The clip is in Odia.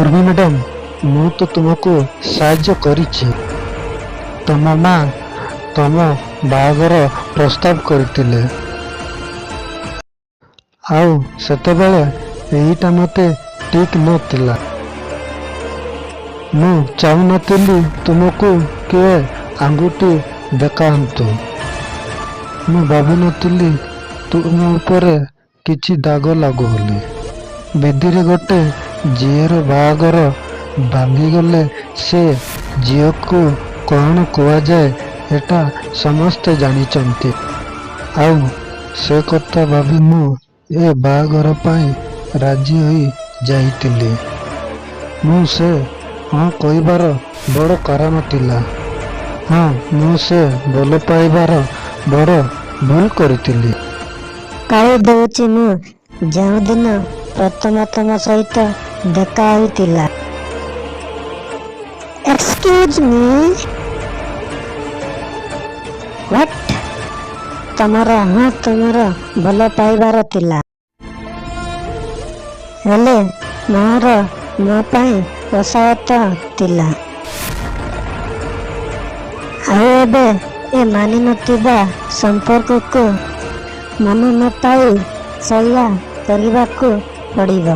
ଉର୍ମି ମ୍ୟାଡ଼ାମ, ମୁଁ ତ ତୁମକୁ ସାହାଯ୍ୟ କରିଛି। ତମ ମା ତମ ବାହାଘର ପ୍ରସ୍ତାବ କରିଥିଲେ, ଆଉ ସେତେବେଳେ ଏଇଟା ମୋତେ ଠିକ୍ ନଥିଲା। ମୁଁ ଚାହୁଁନଥିଲି ତୁମକୁ କିଏ ଆଙ୍ଗୁଠି ଦେଖାନ୍ତୁ। ମୁଁ ଭାବୁନଥିଲି ତୁମ ଉପରେ କିଛି ଦାଗ ଲାଗୁ ବୋଲି। ବେଦୀରେ ଗୋଟେ ଝିଅର ବାହାଘର ଭାଙ୍ଗିଗଲେ ସେ ଝିଅକୁ କ'ଣ କୁହାଯାଏ, ଏଟା ସମସ୍ତେ ଜାଣିଛନ୍ତି। ଆଉ ସେ କଥା ଭାବି ମୁଁ ଏ ବାହାଘର ପାଇଁ ରାଜି ହୋଇ ଯାଇଥିଲି। ମୁଁ ସେ ହଁ କହିବାର ବଡ଼ କାରଣ ଥିଲା। ହଁ, ମୁଁ ସେ ଭଲ ପାଇବାର ବଡ଼ ଭୁଲ କରିଥିଲି। ଗାଳି ଦେଉଛି ମୁଁ, ଯେଉଁଦିନ ପ୍ରଥମ ତମ ସହିତ ଦେଖା ହୋଇଥିଲା। Excuse me. What? ତମର, ହଁ, ତମର ଭଲ ପାଇବାର ଥିଲା, ହେଲେ ମୋର ମୋ ପାଇଁ ଅସହାୟତା ଥିଲା। ଆଉ ଏବେ ଏ ମାନି ନଥିବା ସମ୍ପର୍କକୁ ମନ ନ ପାଇ ସହ୍ୟ କରିବାକୁ ପଡ଼ିବ।